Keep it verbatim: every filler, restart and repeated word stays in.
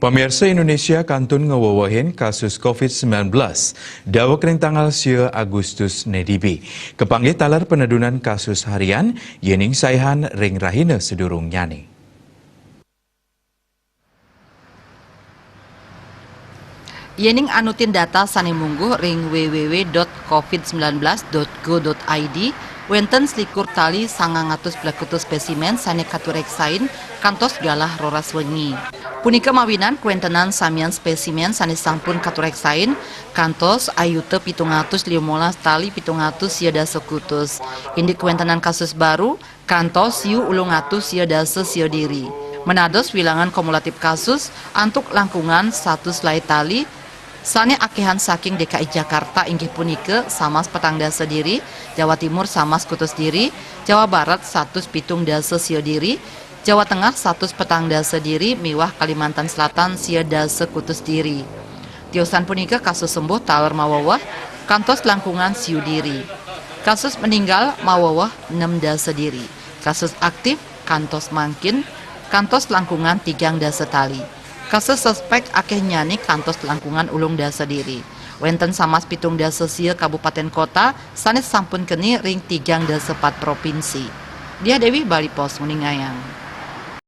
Pamirsa, Indonesia kantun ngawewehin kasus covid sembilan belas daweg ring tanggal sia Agustus nedibi. Kapanggih taler penedunan kasus harian, yening saihan ring rahina sadurungnyane. Yening anutin data sane mungguh ring www.covid19.go.id, wenten selikur tali sangang atus plekutus spesimen sane katureksain kantos galah roras wengi. Punika mawinan kawentenan samian spesimen sane sampun katureksain kantos ayuta pitung atus limolas tali pitung atus sia dasa kutus. Indik kawentenan kasus baru kantos siu ulung atus sia dasa sia diri. Menados wilangan kumulatif kasus antuk langkungan satus lai tali, sane akehan saking DKI Jakarta inggih punika samas petang dasa diri, Jawa Timur samas kutus diri, Jawa Barat satus pitung dasa sia diri, Jawa Tengah satus petang dasa diri, miwah Kalimantan Selatan sia dasa kutus diri. Tiosan punika kasus sembuh taler maweweh kantos langkungan siu diri. Kasus meninggal maweweh nem dasa diri. Kasus aktif kantos mangkin kantos langkungan tigang dasa tali. Kasus suspek akehnyane kantos langkungan ulung dasa diri. Wenten samas pitung dasa sia kabupaten kota sane sampun keni ring tigang dasa pat provinsi. Diah Dewi, Bali Post, nguningayang.